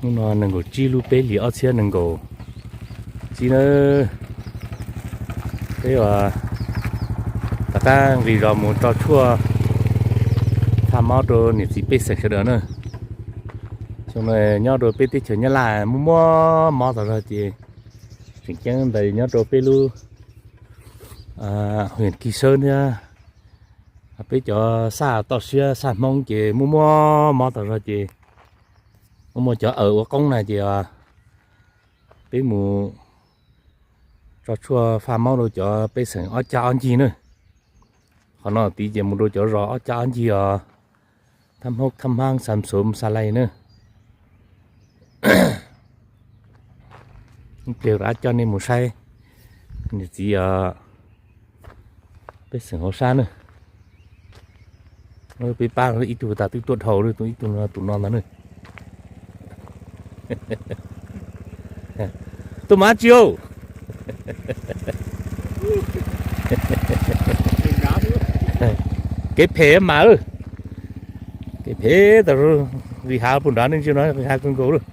Hnub no nees nkaum tsib lub peb hlis ob txhiab nees nkaum tsib na, peb uas rov qab nqis zos mus tso tshuaj faj mob rau niam txiv pej xeem sawv daws na. Xyoo no nyob rau peb teb chaws Nyab Laj muaj muaj mob tas zog ces tseem ceeb ntawd nyob rau peb lub hwm Kis Sawb thiab peb cov saj toj siab saj Hmoob ces muaj muaj mob tas zog ces muaj muaj cov aws ua qoob na ces peb mus tso tshuaj faj mob rau cov pej xeem ob cag ob ncig na. Qhov no tid ces mus rau cov zos ob cag ob ncig os, Thab Hmoob, Thab Hmab, Xam Xum, Xa Lais na. Ib pliag rov qab coj nej mus saib niam txiv pej xeem hauv sab na. Peb pab ib tug tas twb tuaj dhau lawm, ib tug no tus no ntag na. Tuaj mas tsis au. Kev phem mas lawm, kev phem tas vim hav puag nrad nej ntsia no vim hav kawg nkaus lawm.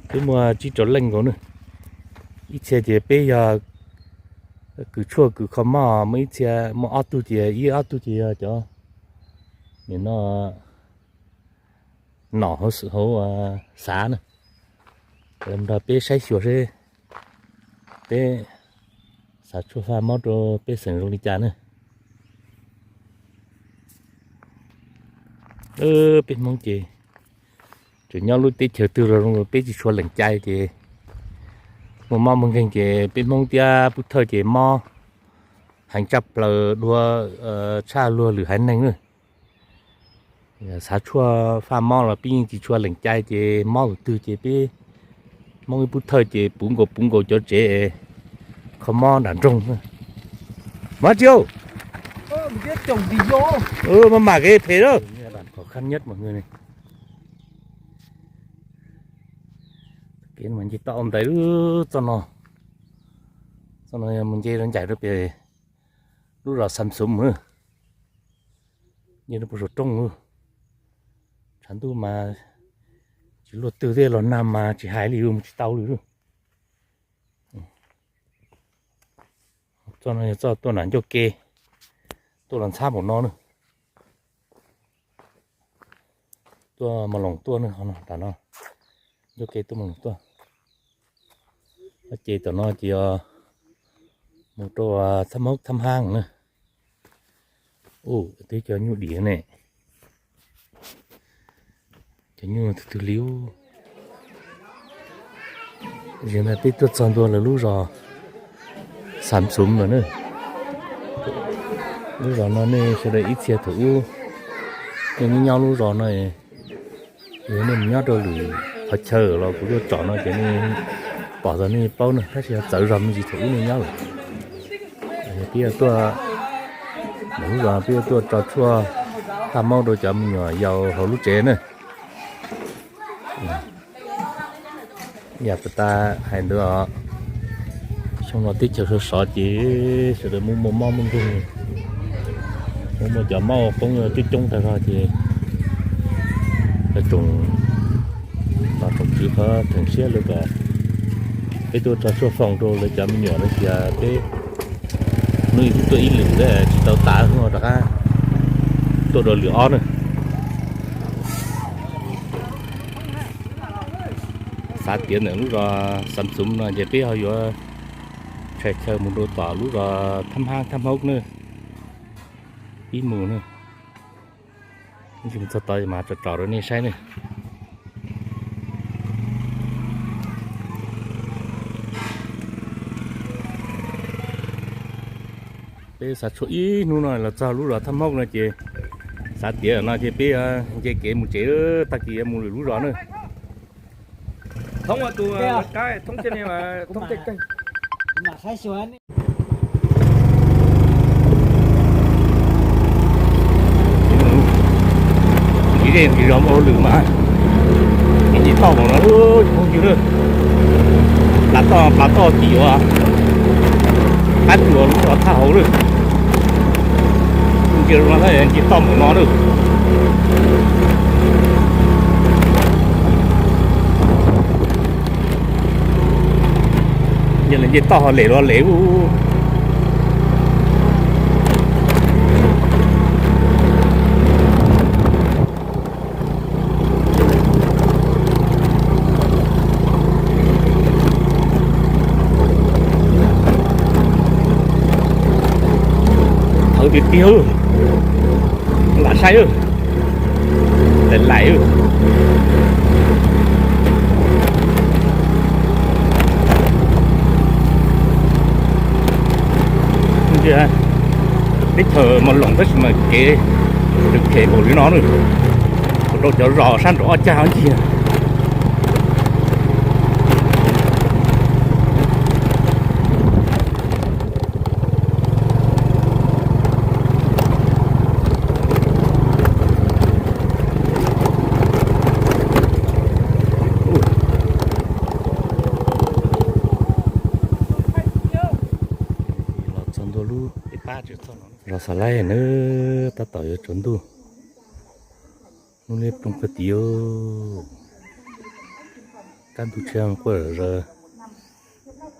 Twb muaj tsib rau leej nkaus na, ib txhia ces peb yog kws tshuaj kws kho mob, muaj ib txhia, muaj ob tug ces ib ob tug ces yog cov nim no nom hauv xav na, nrog peb saib xyuas seb peb xav tshuaj faj mob rau pej xeem zoo li cas na. Peb Hmoob ces tseem nyob lub teb chaws twg los zoo, peb tsis tshua lees cai ces muaj mob muaj nkeeg ces peb Hmoob thiab Pub Thawj ces mob heev tshaj plaws dua tshaj luag lwm haiv neeg na. Xav tshuaj faj mob los peb yeej tsis tshua lees cai ces mob tus twg ces peb Hmoob ib Pub Thawj ces puv nkaus puv nkaus cov tsev kho mob nram nroog. Mas tsis au, mas mam kev phem lawm. Qhov khab nyob mas kev mas nce toj ua ntais lub txoj no, txoj no mus nce rau ncaim rau pem lub zos Xam Xum na, nce rau pem saum roob. Tshav ntuj mas tsis luaj twg thiab, los nag mas tsis hais li, mus tsis tau li. Txoj no yog txoj tuaj nram ncauj ke, tuaj los ntxhab npaum no na. Tuaj Mos Loos tuaj na, qhov no, ncauj ke tuaj Mos Loos tuaj. Ces tom no ces mus rau Thab Hmoob Thab Hmab na. Ub, twb cov nyuj dim ne. Cov nyuj twg twg li ub. Zaum no peb tuaj txog ntua lawv lub zos Xam Xum lawm na. Lub zos no nej sawv daws ib txhia thaum ub nej nyob nyob lub zos no, yog nej mus nyob rau lwm qhov chaw los kuv tuaj tsom no ces nej pom tau nej paub na, tab sis yog txawv zog me ntsis thaum ub nej nyob lawm. Peb yuav tuaj, lub zos peb yuav tuaj tso tshuaj faj mob rau cov me nyuam yaus hauv lub tsev na. Yam puas tas hais ntawd os, xyoo no teb chaws sov sov ces sawv daws muaj muaj mob muaj nkeeg, muaj muaj cov mob ua qoob coob coob tag zog ces tsoom, tsoom tswv qhov theem siab lawv kom peb tuaj tso tshuaj foom rau lawv cov me nyuam no ces peb hnub ib tuaj ib lwm tsis tau tas, hnub no rov qab tuaj dua lwm ob na. Xav tias ntawm lub zos Xam Xum no ces peb ho yuav tshais chaw mus rau tom lub zos Thab Hmab Thab Hmoob na, pib mus na. Txog tod mas tsom tsom rau nej saib ne. Peb xav tshuaj ib hnub no los txog lub zos Thab Hmoob no ces xav tias no ces peb nce kev mus tsev, tag kis yuav mus lwm lub zos na. Ntiv zej ntiv zos mus hauj lwm mas nce toj mus no, phooj ywg, plas toj plas toj tim uas qab tsuas lub zos Thaj Hauv lawm. Nce zoo no nce toj mus no lawm. Nce toj ho lem los lem ub. Thawv tiag tiag, lam saib, lem lem. Teb chaws Mos Loos tab sis mas kev phem npaum li no na, ua rau cov zos sab nraum ob cag ncig. Los txog ntua lub pab, zos Xa Laib na, tab tom yuav tsaus ntuj. Hnub liab ploog kawg tiag. Kab ntug tsheb quaj zom zaws.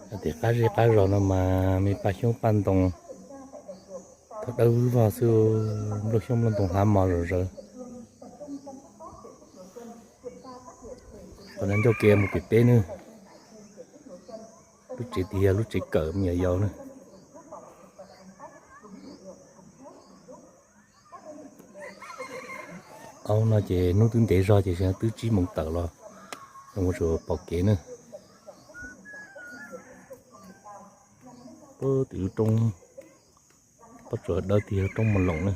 Hais tias qab zej qab zos no mas me paj xyoob paj ntoo tau dawb vog xwb, nplooj xyoob nplooj ntoo hlav mos zom zaws. Qhov no ncauj ke mus pem peb na, lub tsev tiag yog lub tsev kawm me nyuam yaus na. Aub no ces hnub twb ntev zog ces twb tsib moos tawm los, zoo ua tsuas pom kev na. Pab tim lub roob, pob tsuas dawb tiag, roob Mos Loos na.